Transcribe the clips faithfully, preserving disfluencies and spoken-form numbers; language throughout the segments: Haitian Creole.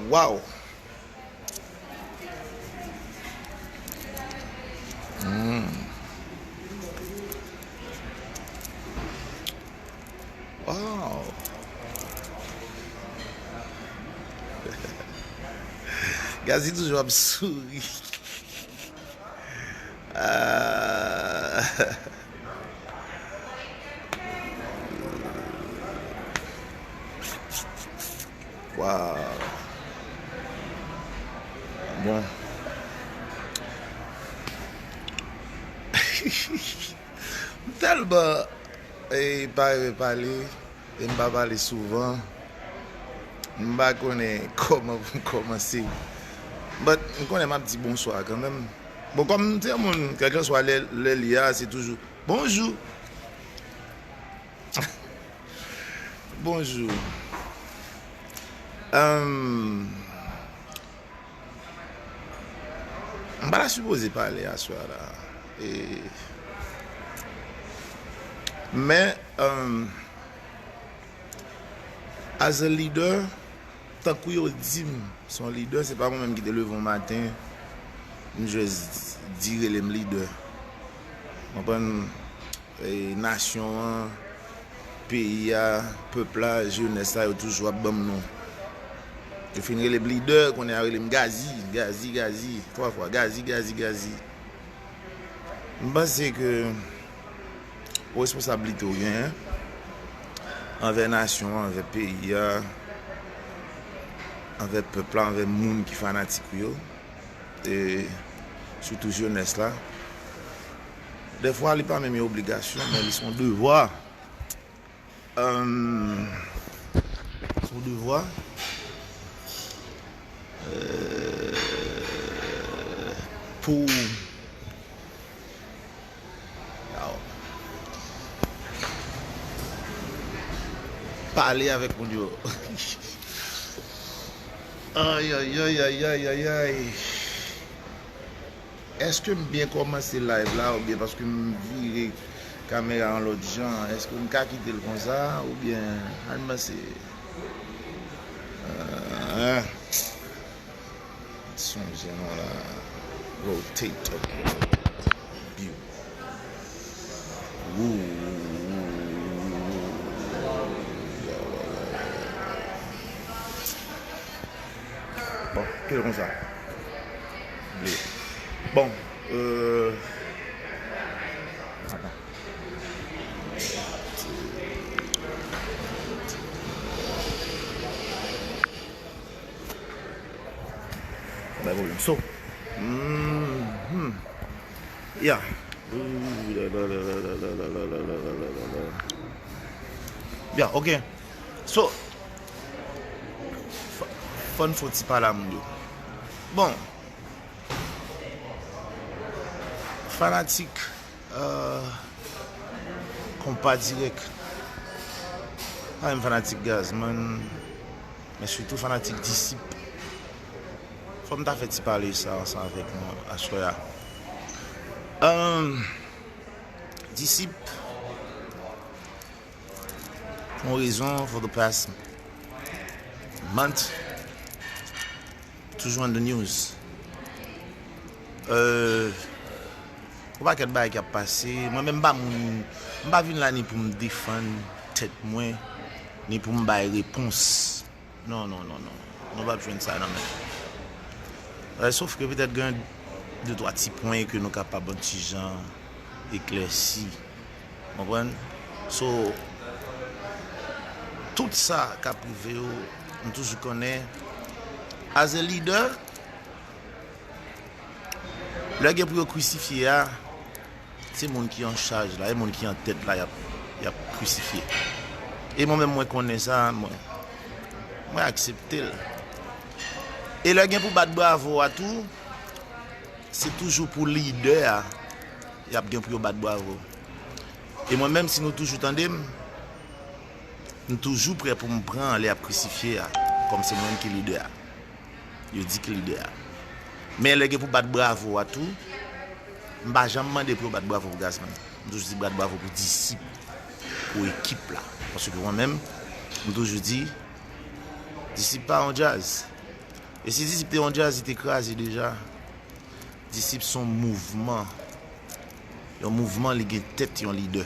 Wow. Mm. Wow. Gazzy toujou ap souri. Ah. Wow. Bon. M tèlman, eh, pa renmen pale, e m pa pale souvan. M pa konnen kòman pou m kòmanse. But m konnen m ap di bonswa kanmenm. Bon, kòm m se yon moun, kèlkeswa lè, lè li a, se toujou bonjou. Bonjou. Ahn, m pa ta sipoze pale aswè a la. E, men, ahn, as a leader, tankou yo di m, se yon lidè, se pa mwen menm ki te leve yon maten, m jis di rele m lidè. Konprann? E, nasyon an, peyi a, pèp la, jenès la, yo toujou ap ban m non. Yo fin rele m lidè, kounye a yo rele m Gazzy, Gazzy, Gazzy, twa fwa, Gazzy, Gazzy, Gazzy. M panse ke responsablite w genyen anvè nasyon an, anvè peyi a, anvè pèp la, anvè moun ki fanatik ou yo, e sitou jenès la. Dèfwa, li pa menm yon obligasyon, men li se yon devwa. Ahn, se yon devwa, euh, pou, pale avèk moun yo. Ay, ay, ay, ay, ay, ay, ay. Èske m byen kòmanse live la oubyen paske m vire kamera yon lòt jan? Èske m ka kite l konsa oubyen ann panse? Ah, sonje non la. Rotate, ok. View. Wou. Bon, kite l konsa. Bon, euh, atann. Bay pwoblèm. So, mm, hmm. Yeah. Yeah, ok. So, fò, fò n fè yon ti pale a moun yo. Bon, fanatik, euh, Konpa Dirèk. Pa menm fanatik Gazman, men sitou fanatik Disip. Fò m ta fè ti pale sa ansanm avèk nou aswè a. Ahn, Disip, pou yon rezon, for the past month, toujou on the news. Euh, yon pakèt bagay k ap pase. Mwen menm, m pa moun, m pa vin la ni pou m defann tèt mwen, ni pou m bay repons. Non, non, non, non. Nou p ap jwenn sa nan men. Euh, sof ke petèt gen de twa ti pwen ke nou kapab yon ti jan eklèsi. Konprann? So, tout sa k ap rive yo, m toujou konnen, as a leader, lè gen pou yo krisifye a, se moun ki an chaj la, e moun ki an tèt la, y ap, y ap krisifye. E mwen menm, mwen konnen sa, mwen, mwen aksepte l. E lè gen pou bat bravo a tou, se toujou pou lidè a, y ap gen pou yo bat bravo. E mwen menm, si nou toujou tande m, m toujou prè pou m pran lè y ap krisifye a, kòm se mwen menm ki lidè a. Yo di ki lidè a. Men lè gen pou bat bravo a tou, m pa janm mande pou yo bat bravo pou Gazman. M toujou di bat bravo pou Disip, pou ekip la. Paske mwen menm, m toujou di, Disip pa yon djaz. E si Disip te yon djaz, li te kraze deja. Disip se yon mouvman. Yon mouvman, li gen tèt, yon lidè.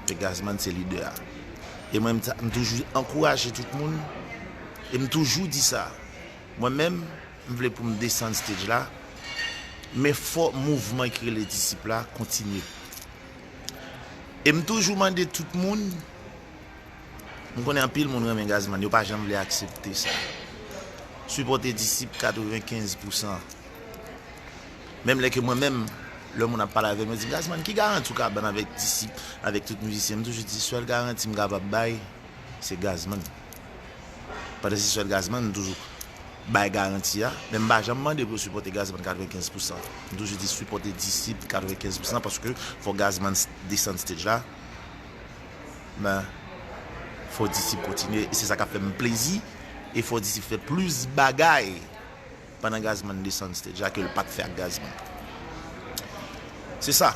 E Gazman se lidè a. E mwen, m ta- m toujou ankouraje tout moun. E m toujou di sa. Mwen menm, m vle pou m desann stage la. Men fò mouvman ki rele Disip la kontinye. E m toujou mande tout moun, m konnen anpil moun renmen Gazman, yo pa janm vle aksepte sa. Sipòte Disip katrevenkenz pousan. Menm lè ke mwen menm, lè moun ap pale avè m, yo di m, "Gazman, ki garanti w ka ban avèk Disip, avèk tout mizisyen?" M toujou di, "Sèl garanti m kapab bay, se Gazman." Pandan se sèl Gazman, m toujou bay garanti a, men m pa janm mande pou yo sipòte Gazman katrevenkenz pousan. M toujou di sipòte Disip katrevenkenz pousan paske fò Gazman s- desann stage la. Men, fò Disip kontinye, e se sa k ap fè m plezi, e fò Disip fè plis bagay pandan Gazman desann stage la ke l pa t fè ak Gazman. Se sa.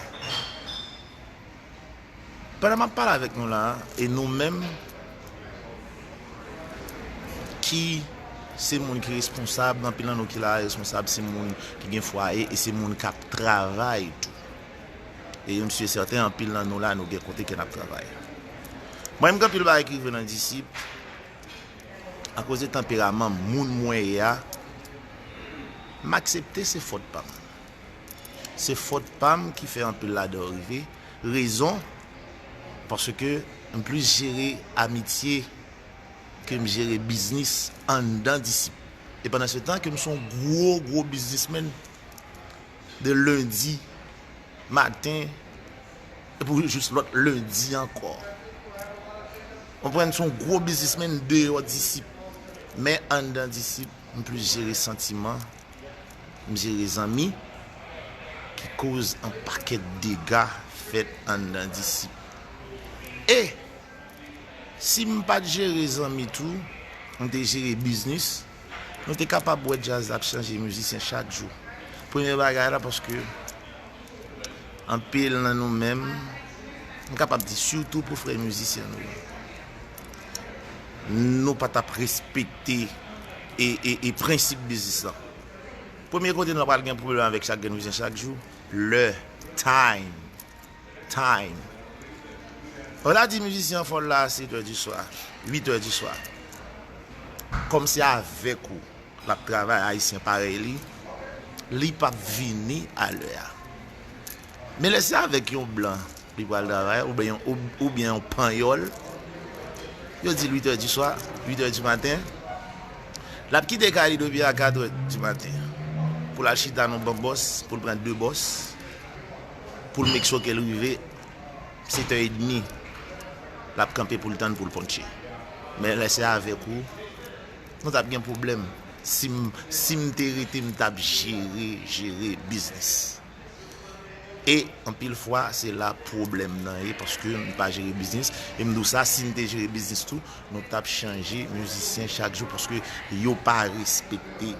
Pandan m ap pale avèk nou la, e nou menm ki se moun ki responsab, anpil nan nou ki la responsab, se moun ki gen fwaye e se moun k ap travay tou. E yon sou sèten, anpil nan nou la, nou gen kote ke n ap travay. Mwen menm, gen anpil bagay ki rive nan Disip, akoz de tanperaman m, moun mwen ye a, m aksepte se fòt pa m. Se fòt pa m ki fè anpil ladan yo rive. Rezon, paske m plis jere amitye ke m jere biznis anndan Disip. E pandan se tan ke m se yon gwo, gwo biznismenn de lendi maten pou jis lòt lendi ankò. Konprann, se yon gwo biznismenn deyò Disip. Men anndan Disip, m plis jere santiman, m jere zanmi, ki koz yon pakèt dega fèt anndan Disip. E si m pa t jere zanmi tou, m te jere biznis, nou te kapab wè djaz la ap chanje mizisyen chak jou. Premye bagay la, paske anpil nan nou menm, m kapab di sitou pou frè mizisyen nou yo, nou pa t ap respekte e, e, e prensip biznis lan. Premye kote nou pral gen pwoblèm avèk chak grenn mizisyen chak jou, lè, time. Time. Ou ta di mizisyen an fò l la a sèt è di swa, uit è di swa. Kòm se avèk ou l ap travay, ayisyen parèy li, li p ap vini a lè a. Men lè se avèk yon blan li pral travay, oubyen yon, ou- oubyen yon panyòl, yo di l uit è di swa, uit è di maten, l ap kite kay li depi a kat è di maten pou l al chita nan bank bòs, pou l pran de bòs, pou l make sure ke l rive sèt è edmi, l ap kanpe pou l tann pou l ponche. Men lè se avèk ou, nou t ap gen pwoblèm. Si m, si m te rete, m t ap jere, jere biznis. E anpil fwa, se la pwoblèm nan ye, paske m pa jere biznis. E m di w sa, si m te jere biznis tou, nou t ap chanje mizisyen chak jou, paske yo pa respekte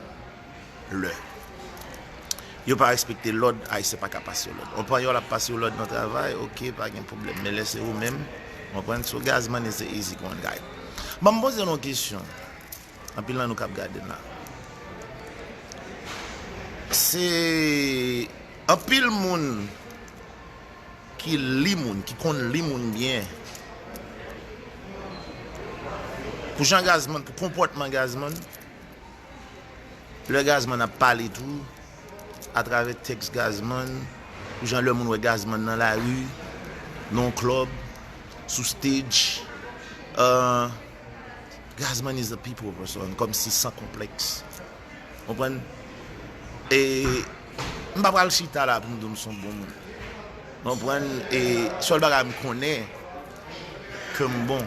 lè. Yo pa respekte lòd, ayisyen pa ka pase yo lòd. Yon panyòl ap pase yo lòd nan travay, oke, pa gen pwoblèm. Men lè se ou menm, konprann, so Gazman is the easy going guy. Ban m poze nou yon kesyon. Anpil nan nou k ap gade m la. Se anpil moun ki li moun, ki konn li moun byen. Pou jan Gazman, pou konpòtman Gazman, lè Gazman ap pale tou, atravè tèks Gazman, pou jan lè moun wè Gazman nan lari, nan yon club, sou stage, euh, Gazman is a people person, kòmsi san konplèks. Konprann? E m pa pral chita la pou m di w m se yon bon moun. Konprann? E sèl bagay m konnen ke m bon.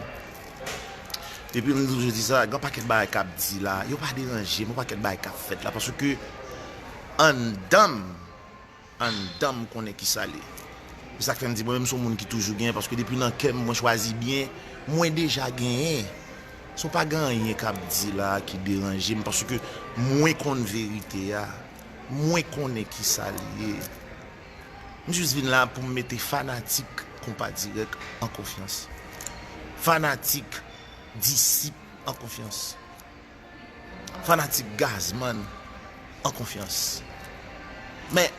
Epi m toujou di sa, gen yon pakèt bagay k ap di la, yo pa deranje m, yon pakèt bagay k ap fèt la, paske anndan m, anndan m konnen kisa l ye. Se sa k fè m di, mwen menm se yon moun ki toujou genyen, paske depi nan kè m, mwen chwazi byen, mwen deja genyen. So pa gen anyen k ap di la ki deranje m, paske mwen konn verite a, mwen konnen kisa l ye. M jis vin la pou m mete fanatik Konpa Dirèk an konfyans. Fanatik Disip an konfyans. fanatik Gazman an konfyans. Men,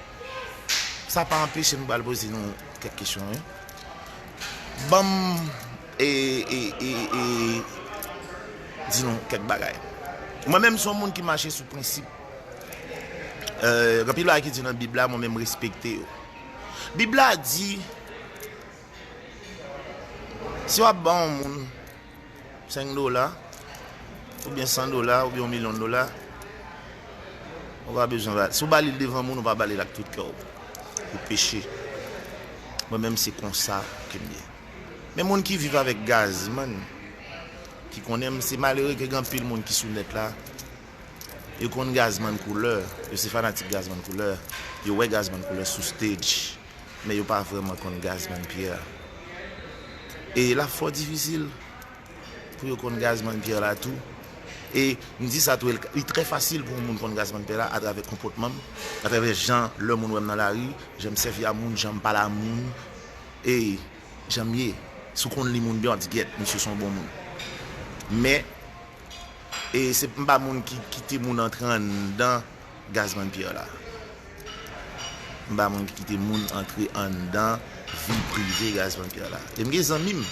sa pa anpeche m pral poze nou kèk kesyon, wi. Ban m, e, e, e, e, di nou kèk bagay. Mwen menm, se yon moun ki mache sou prensip. Euh, gen anpil bagay ki di nan Bib la, mwen menm, m respekte yo. Bib la di, si w ap ban yon moun senk dola, oubyen san dola, oubyen yon milyon dola, ou pa bezwen ba-, si w ba li l devan moun, ou pa ba li l ak tout kè w. Ou peche. Mwen menm, se konsa ke m ye. Men moun ki viv avèk Gazman, ki konnen m, se malere ke gen anpil moun ki sou nèt la, yo konn Gazman Couleur, yo se fanatik Gazman Couleur, yo wè Gazman Couleur sou stage, men yo pa vrèman konn Gazman Pierre. E l ap fò difisil pou yo konn Gazman Pierre la tou. E m di sa tou, e l, li trè fasil pou yon moun konn Gazman Pierre la atravè konpòtman m, atravè jan lè moun wè m nan lari, jan m sèvi a moun, jan m pale a moun, e jan m ye. Si w konn li moun byen, w ap di, "Gyèt, misye se yon bon moun." Men, e se, m pa moun ki kite moun antre anndan Gazman Pierre la. M pa moun ki kite moun antre anndan vi prive Gazman Pierre la. E m gen zanmi m,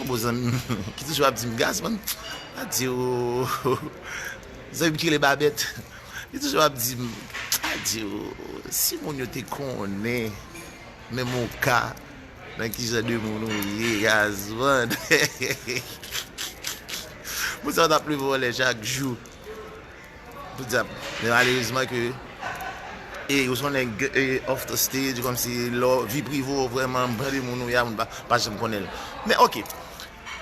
yon bon zanmi m, ki toujou ap di m, "Gazman, adye o, zanmi m ki rele Babèt." Li toujou ap di m, "Adye o, si moun yo te konnen, menm ou ka, nan ki jan de moun ou ye, Gazman." Moun sa yo t ap leve w anlè chak jou. Podyab. Men malerezman ke, e, ou se yon nèg, e, off the stage, kòmsi lè w vi prive w vrèman, ban de moun ou ye a, moun pa, pa janm konnen l. Men, oke.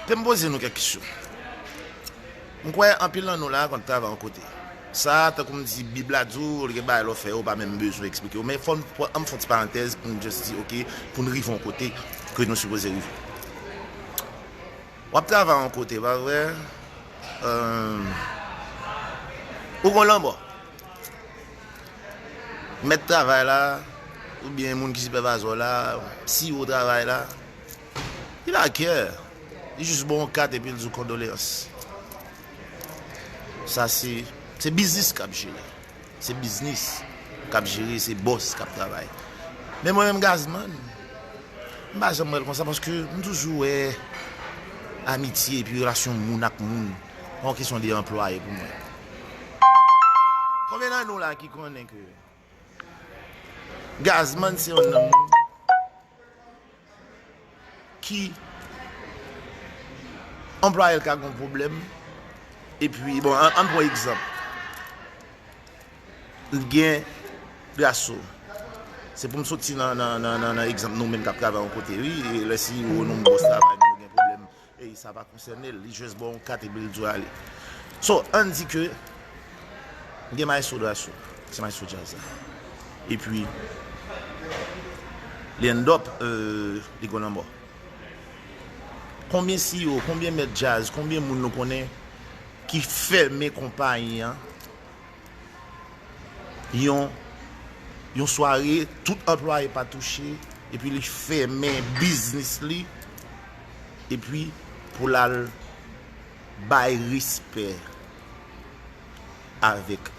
Te m poze nou kèk kesyon. M kwè anpil nan nou la konn travay yon kote. Sa, tankou m di, Bib la di w, gen bagay lè w fè yo, ou pa menm bezwen eksplike yo. Men fò m pran, ann fè yon ti parantèz pou n just di, oke, pou n rive yon kote ke nou sipoze rive. W ap travay yon kote, pa vre? Euh, ou gon lanmò. Mèt travay la, oubyen moun ki sipèvayzè w la, si w travay la, li pa kè. Li jis ba w yon kat epi l di w kondoleyans. Sa se, se biznis k ap jere. Se biznis k ap jere, se bòs k ap travay. Men mwen menm Gazman, m pa janm wè l konsa paske m toujou wè amitye epi relasyon moun ak moun pa yon kesyon de anplwaye pou mwen. Konbyen nan nou la ki konnen ke Gazman se yon nan moun ki anplwaye l ka gen pwoblèm. Epi, bon, an, an pran egzanp. Gen gason. Se pou m soti nan, nan, nan, nan, nan egzanp nou menm k ap travay yon kote, wi. E lè si ou nou bòs travay nou gen pwoblèm, e sa pa konsène l. Li jis ba w yon kat epi l di w ale. So, ann di ke gen maestro Drasyo, se maestro djaz la. Epi, li end up, euh, li gwo lanmò. Konbyen C E O, konbyen mèt djaz, konbyen moun nou konnen ki fèmen konpayi an yon, yon sware, tout anplwaye pa touche, epi li fèmen biznis li, epi pou l al bay respè avèk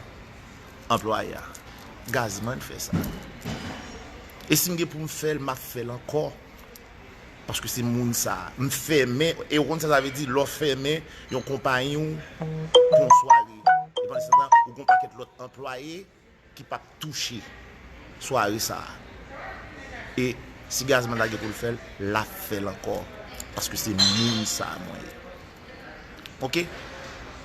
anplwaye a. Gazman fè sa. E si m gen pou m fè l, m ap fè l ankò. Paske se moun sa a. M fèmen, e ou konn sa sa vle di, lè w fèmen yon konpayi w pou yon sware. E pandan se tan, ou gon pakèt lòt anplwaye ki p ap touche sware sa a. E si Gazman ta gen pou l fè l, l ap fè l ankò. Paske se moun sa a mwen ye. Oke?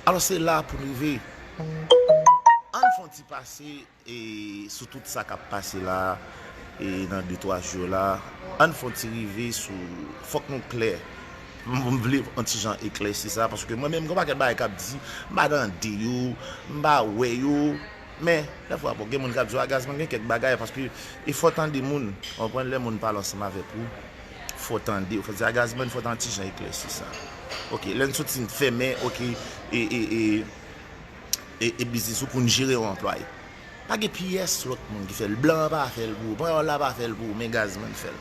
Alò, se la pou n rive. Ann fè yon ti pase, e, sou tout sa k ap pase la, e, nan de twa jou la. Ann fè yon ti rive sou, fòk nou klè. M, m vle yon ti jan eklèsi sa, paske mwen menm, gen yon pakèt bagay k ap di, m pa tande yo, m pa wè yo. Men, dèfwa, bon, gen moun k ap di w, "A, Gazman, gen kèk bagay," paske e fò tande moun, w konprann, lè moun pale ansanm avèk ou, fò tande, fò di, "A, Gazman, fò tande ti jan eklèsi sa." Oke, lè n soti n fèmen, oke, e, e, e, e, e biznis ou pou n jere yon anplwaye. Pa gen pyès lòt moun ki fè l. Blan an pa fè l pou ou, panyòl la pa fè l pou ou, men Gazman fè l.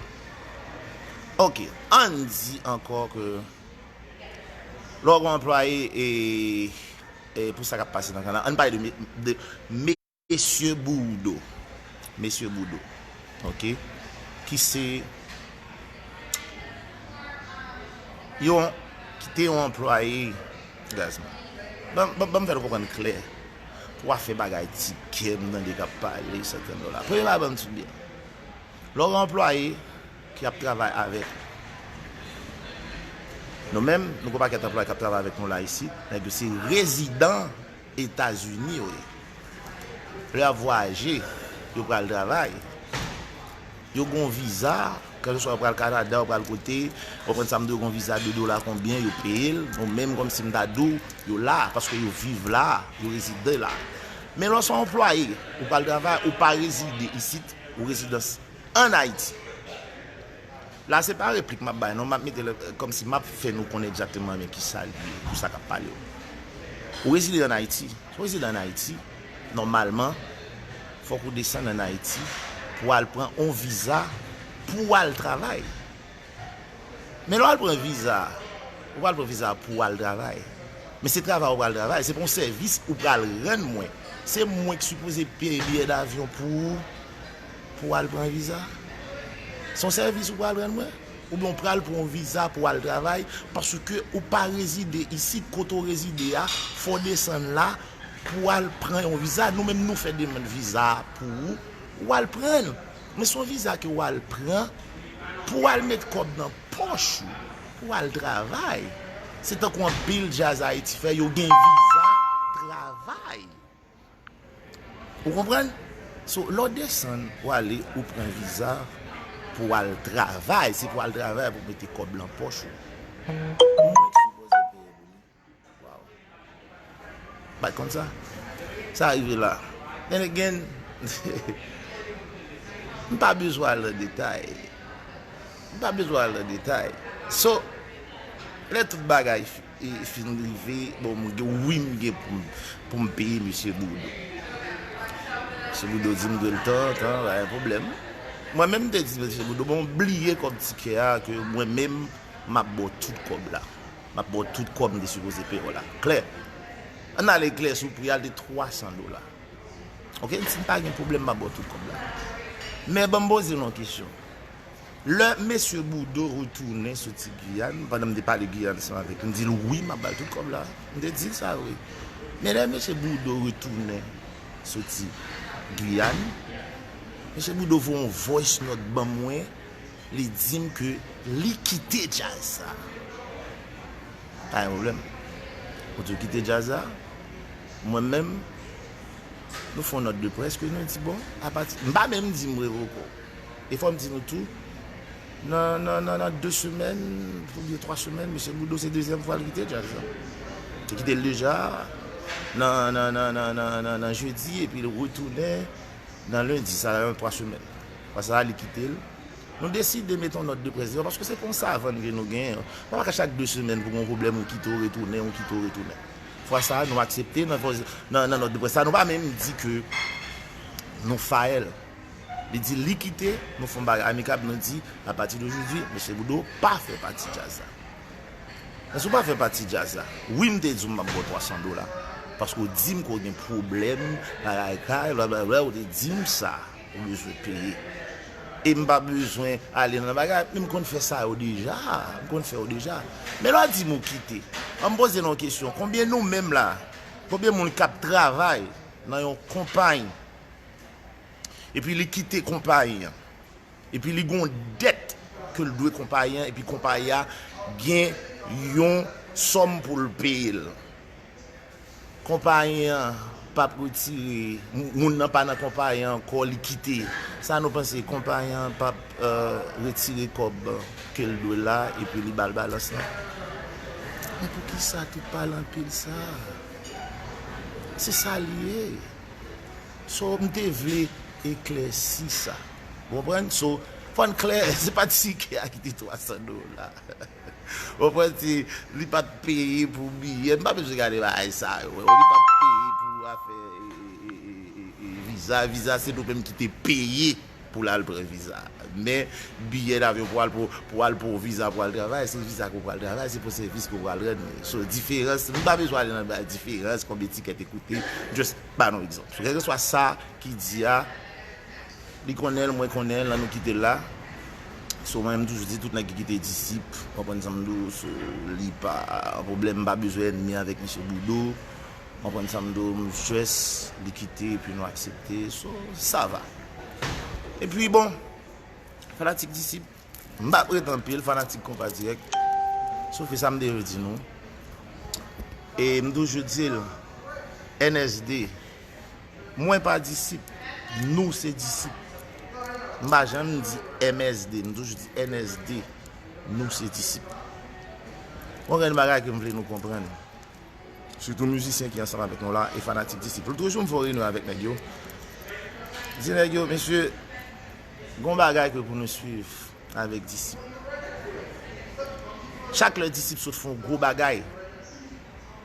Oke, ann di ankò ke lè w gen anplwaye, e, eh, pou sa k ap pase nan Kanada. Ann pale de, de mesye Bourdeau. Mesye Bourdeau. Oke? Ki se yon, ki te yon anplwaye Gazman. Ban, ban, ban m fè nou konprann klè. Pou afè bagay tikè, m tande k ap pale, sèten dola. Premye bagay, ban m di byen. Lè w gen anplwaye ki ap travay avèk nou menm, nou gen pakèt anplwaye k ap travay avèk nou la isit, nèg yo se rezidan Etazini yo ye. Lè y ap vwayaje, yo pral travay. Yo gen yon viza, kèlkeswa yo pral Kanada, yo pral kote, ou konprann sa m di w, yo gen yon viza de dola konbyen, yo peye l, nou menm kòmsi m ta di w, yo la, paske yo viv la, yo rezide la. Men lè w se yon anplwaye, ou pral travay, ou pa rezide isit, ou rezidans ann Ayiti. La, se pa replik m ap bay, non, m ap mete l, kòmsi m ap fè nou konnen egzakteman men kisa l ye, pou sa k ap pale yo. Ou rezide ann Ayiti. Si w rezide ann Ayiti, nòmalman, fòk ou desann ann Ayiti pou w al pran yon viza pou w al travay. Men lè w al pran viza, ou pral pran viza pou w al travay. Men se travay ou pral travay, se pa yon sèvis ou pral rann mwen. Se mwen ki sipoze peye biyè davyon pou ou, pou w al pran viza. Se yon sèvis ou pral rann mwen. Oubyen ou pral pran yon viza pou w al travay, paske ou pa rezide isit, kote w rezide a, fò w desann la pou w al pran yon viza. Nou menm nou fè demann viza pou ou, ou al pran l. Men se yon viza ke w al pran pou w al met kòb nan pòch ou, pou w al travay. Se tankou anpil djaz Ayiti fè, yo gen viza travay. Ou konprann? So, lè w desann, w ale, ou pran viza pou w al travay. Se pou w al travay, pou w mete kòb lan pòch ou. Mwen ki sipoze peye pou li. Wow. Bat konn sa. Sa rive la. Then again, m pa bezwen al nan detay. M pa bezwen al nan detay. So, lè tout bagay fi- e fin rive, bon, m gen, wi, m gen pou m, pou m peye mesye Bourdeau. Mesye Bourdeau di m gen l tan, tan, pa gen pwoblèm. Mwen menm, m te di mesye Bourdeau, bon, bliye kòb tikè a, ke mwen menm, m ap ba w tout kòb la. M ap ba w tout kòb m te sipoze peye w la. Klè. Ann ale klè sou pri a, l te twa san dola. Oke, m di m pa gen pwoblèm, m ap ba w tout kòb la. Men ban m poze nou yon kesyon. Lè mesye Bourdeau retounen soti Giyàn, pandan m te pale Giyàn ansanm avèk li, m di l, wi, m ap ba l tout kòb la. M te di l sa, wi. Men lè mesye Bourdeau retounen soti Giyàn, mesye Bourdeau voye yon voice note ban mwen, li di m ke li kite djaz sa. Pa gen pwoblèm. Kote w kite djaz la, mwen menm, nou fè yon nòt de près ke nou di, bon, apati, m pa menm di m revoke w. E fò m di nou tou, nan, nan, nan, nan de semèn, oubyen twa semèn, mesye Bourdeau se dezyèm fwa l kite djaz la. Li kite l deja nan, nan, nan jedi, epi l retounen nan lendi, sa nan twa semèn. Fwa sa a, li kite l. Nou deside mete yon nòt de près deyò, paske se pa yon savann ke nou genyen. Ou pa ka chak de semèn pou gen yon pwoblèm, ou kite, ou retounen, ou kite, ou retounen. Fwa sa a, nou aksepte nan, nan, nan nòt de près sa, nou pa menm di ke nou fayè l. Li di li kite, nou fè yon bagay amikab, nou di, apati de jodi, mesye Bourdeau pa fè pati djaz la. Men si w pa fè pati djaz la, wi, m te di w m ap ba w twa san dola, paske w di m ke w gen pwoblèm, bagay kay, blablabla, ou te di m sa, ou bezwen peye. E m pa bezwen ale nan bagay, men m konn fè sa yo deja, m konn fè yo deja. Men lè w di m ou kite, an m poze nou yon kesyon, konbyen nou menm la, konbyen moun k ap travay nan yon konpayi, epi li kite konpayi an, epi li gen yon dèt ke l dwe konpayi an, epi konpayi a gen yon sòm pou l peye l. Konpayi an p ap retire, moun nan pa nan konpayi an ankò, li kite. Sa nou panse, konpayi an p ap, euh, retire kòb ke l dwe la, epi li ba l balans lan? Men poukisa tout pale anpil sa? Se sa l ye. So, m te vle eklèsi sa. Ou konprann? So, fò n klè, se pa tikè a ki te twa san dola. Ou konprann? Se, li pa t peye pou biyè. M pa bezwen gade bagay sa yo. Li pa t peye pou afè, e, e, e, e, e, e, viza. Viza, se nou menm ki te peye pou l al pran viza. Men biyè davyon pou al pou, pou al pran viza pou al travay, se viza ke w pral travay, se pou sèvis ke w pral rann. So, diferans, m pa bezwen ale nan bay diferans, konbyen tikè te koute, just ba nou egzanp. So, kèlkeswa sa ki di a, li konnen l, mwen konnen l, ann nou kite l la. So, mwen, m toujou di tout nèg ki kite Disip, konprann sa m di w, so, li pa pwoblèm, m pa bezwen ènmi avèk mesye Boudou. Konprann sa m di w, m just, li kite, epi nou aksepte. So, sa va. Epi, bon, fanatik Disip, m p ap ret anpil, fanatik Konpa Dirèk. Sofi, sa m te vle di nou. E m toujou di l, N S D, mwen pa Disip, nou se Disip. M pa janm di M S D, m toujou di N S D, nou se Disip. Yon grenn bagay ke m vle nou konprann. Sitou mizisyen ki ansanm avèk nou la e fanatik Disip. Lòt jou m fè yon reyinyon avèk nèg yo. M di nèg yo, mesye, gon bagay ke pou nou swiv avèk Disip. Chak lè Disip sot fè yon gwo bagay,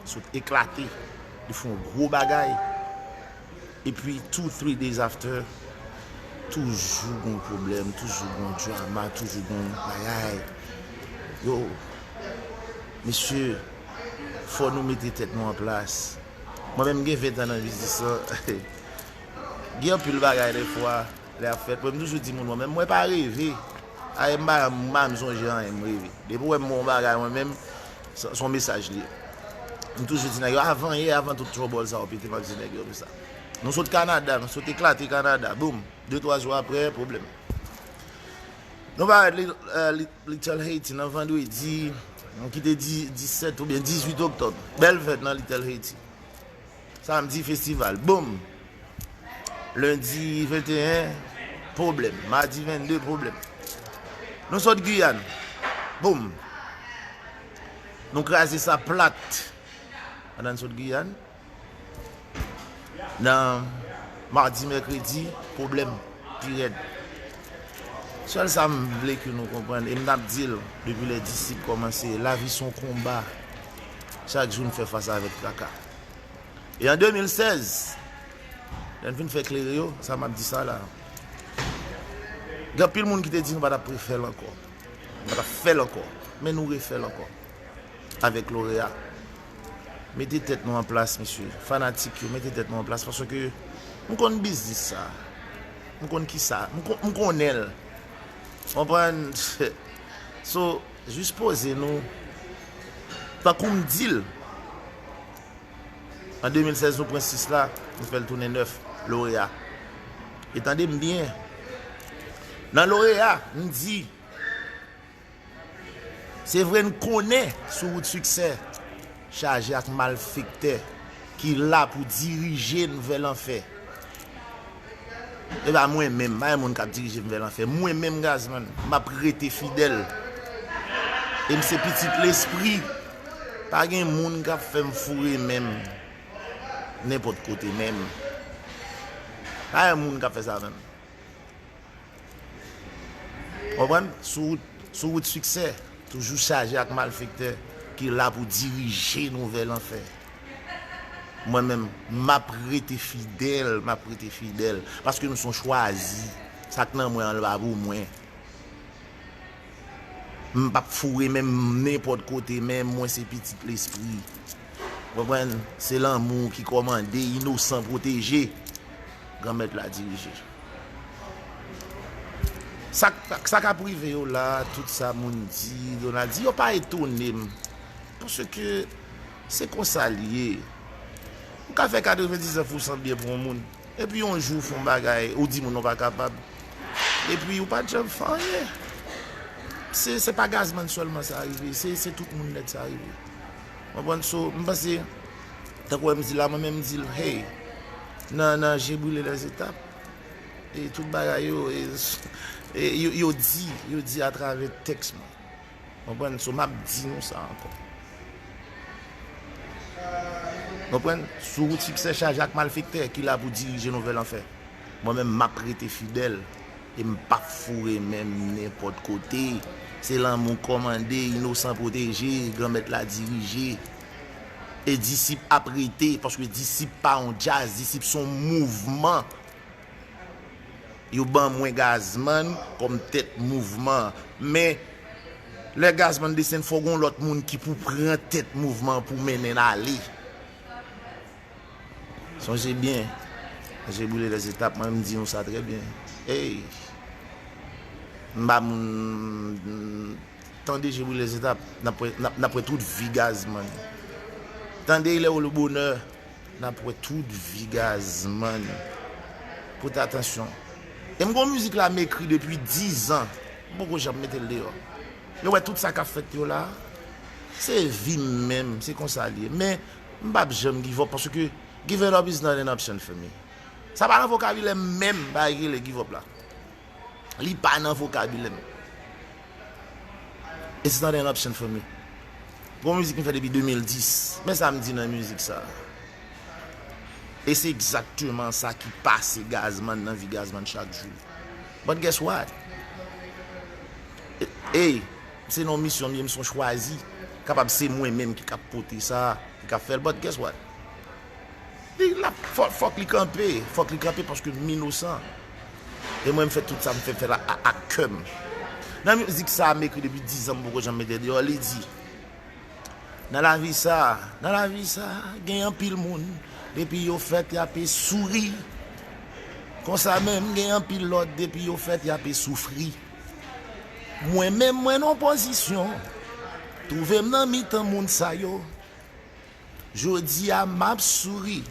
sot eklate, li fè yon gwo bagay. Epi two, three days after, toujou gon pwoblèm, toujou gon drama, toujou gon bagay. Yo, mesye, fò nou mete tèt nou an plas. Mwen menm, m gen ven tan nan biznis lan. Gen anpil bagay dèfwa lè ap fèt. Mwen, m toujou di moun, mwen menm, mwen pa reve. Ay, m pa, m pa janm sonje anyen, m reve. Depi w wè m wè yon bagay, mwen menm, se, se yon mesaj li ye. M toujou di nèg yo, avan yè, avan tout trouble sa yo pete, m ap di nèg yo konsa. Nou sot Kanada, nou sot eklate Kanada, boum. De, twa jou aprè, pwoblèm. Nou parèt Li-, eh, Li-, Little Haiti nan vandredi, nou kite di-, disèt oubyen dizuit oktòb. Bèl fèt nan Little Haiti. Samdi, festival. Boum! Lendi venteyen, pwoblèm. Madi vennde, pwoblèm. Nou sot Giyàn. Boum! Nou kraze sa plat. Pandan n sot Giyàn, nan madi, mèkredi, pwoblèm pi rèd. Sèl sa m vle ke nou konprann, e m t ap di l depi lè Disip kòmanse, lavi se yon konba. Chak jou n fè fas avèk traka. E an de mil sèz, lè n fin fè Klere yo, sa m ap di sa la, gen anpil moun ki te di nou pa t ap refè l ankò. Nou pa t ap fè l ankò. Men nou refè l ankò. Avèk Loreya. Mete tèt nou an plas, mesye. Fanatik yo, mete tèt nou an plas. Paske m konn biznis sa. M konn kisa. M kon-, m konnen l. Konprann? So, jis poze nou. Tankou m di l. An de mil sèz, nou pran sis la, nou fè l tounen nèf, Loreya. E tande m byen. Nan Loreya, m di, se vre n konnen sou wout siksè chaje ak malfektè ki la pou dirije n vè lanfè. E pa mwen menm, pa gen moun k ap dirije m vè lanfè. Mwen menm, Gazman, m ap rete fidèl. E m se pitit lespri. Pa gen moun k ap fè m foure men m nenpòt kote menm. Pa gen moun k ap fè sa menm. Konprann? Sou wout, sou wout siksè, toujou chaje ak malfektè ki la pou dirije nou vè lanfè. Mwen menm, m ap rete fidèl, m ap rete fidèl. Paske m se yon chwazi. Sa k nan mwen an, l pa pou mwen. M p ap foure men m nenpòt kote, men mwen se pitit lespri. Konprann? Se lanmou ki kòmande, inosan pwoteje. Granmèt la dirije. Sa, sa k ap rive yo la, tout sa moun di, Donald di, yo pa etone m. Paske se konsa l ye. Ou ka fè katrevendiznèf pousan byen pou yon moun. Epi yon jou ou fè yon bagay, ou di moun ou pa kapab. Epi ou pa t janm fè anyen. Se, se pa Gazman sèlman sa rive, se, se tout moun nèt sa rive. Konprann? So, m panse, tankou wè m di la, mwen menm m di l, hey, nan, nan Je brûle les étapes, e tout bagay yo, e, e yo, yo di, yo di atravè tèks mwen. Konprann? So, m ap di nou sa ankò. Konprann? Sou wout siksè chaje ak malfektè ki la pou dirije nou vè lanfè. Mwen menm, m ap rete fidèl e m p ap foure men m nenpòt kote. Se lanmou kòmande, inosan pwoteje, Granmèt la dirije. E Disip ap rete, paske Disip pa yon djaz, Disip se yon mouvman. Yo ban mwen Gazman kòm tèt mouvman an. Men, lè Gazman desann, fò gen yon lòt moun ki pou pran tèt mouvman an pou mennen l ale. Sonje byen, je brûle les étapes, mwen m di nou sa trè byen. Ey! M ba moun, tande je brûle les étapes, n ap wè, n ap, n ap wè tout vi Gazman. Tande il est où le bonheur, n ap wè tout vi Gazman. Pote atansyon. E m gon mizik la m ekri depi diz an. M poko janm mete l deyò. Yo wè tout sa k ap fèt yo la. Se vi m menm, se konsa l ye. Men, m p ap janm give up paske giving up is not an option for me. Sa pa nan vokabilè m menm, bagay ki rele give up la. Li pa nan vokabilè m. It's not an option for me. Gon mizik m fè depi de mil dis. Men sa m di nan mizik sa. E se egzakteman sa ki pase Gazman nan vi Gazman chak jou. But guess what? E, ey, se nan yon misyon m ye, m se yon chwazi. Kapab se mwen menm ki k ap pote sa, ki k ap fè l. But guess what? Li la, fò, fòk li kanpe. Fòk li kanpe paske m inosan. E mwen, m fè tout sa m fè, fè la a, ak kè m. Nan mizik sa a, m ekri depi diz an, m poko janm mete deyò. Li di, nan lavi sa a, nan lavi sa a, gen anpil moun, depi yo fèt, y ape souri. Konsa menm, gen anpil lòt, depi yo fèt, y ape soufri. Mwen menm, mwen nan pozisyon, twouve m nan mitan moun sa yo. Jodi a, m ap souri.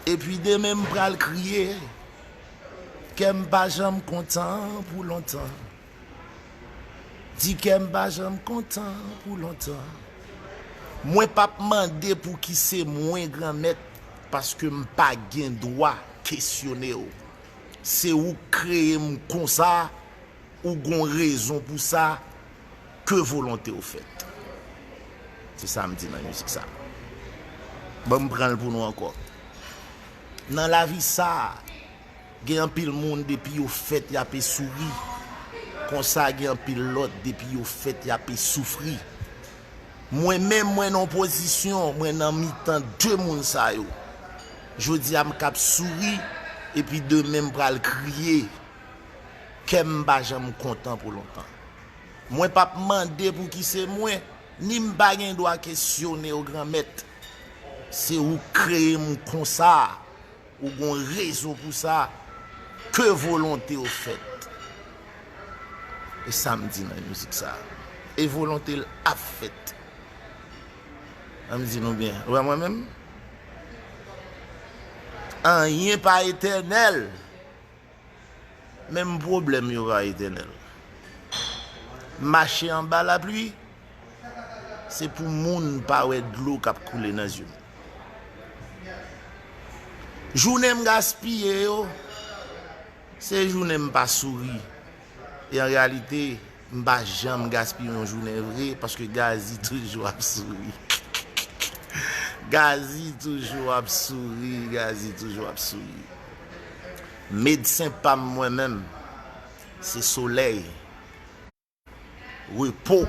Epi demen, m pral kriye. Kè m pa janm kontan pou lontan. Di kè m pa janm kontan pou lontan. Mwen p ap mande pouki se mwen, Granmèt, paske m pa gen dwa kesyone w. Se ou k kreye m konsa, ou gon rezon pou sa, que volonté w fèt. Se sa m di nan mizik sa. Ban m pran l pou nou ankò. Nan lavi sa a, gen anpil moun depi yo fèt y ape souri. Konsa gen anpil lòt depi yo fèt y ape soufri. Mwen menm mwen nan yon pozisyon, mwen nan mitan de moun sa yo. Jodi a m k ap souri, epi demen m pral kriye. Kè m pa janm kontan pou lontan. Mwen p ap mande pouki se mwen, ni m pa gen dwa kesyone w, Granmèt. Se ou k kreye m konsa, ou gon rezon pou sa, que volonté w fèt. E sa m di nan mizik sa. E volonte l ap fèt. An m di nou byen, ou wè mwen menm? Anyen pa etènèl. Menm pwoblèm yo pa etènèl. Mache anba lapli, se pou moun pa wè dlo k ap koule nan zye m. Jounen m gaspiye yo, se jounen m pa souri. E an reyalite, m pa janm gaspiye yon jounen vre, paske Gazi toujou ap souri. Gazi toujou ap souri, Gazi toujou ap souri. Medsen pa m mwen menm, se solèy, repo,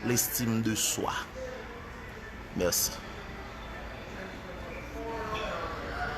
lestim de swa. Mèsi.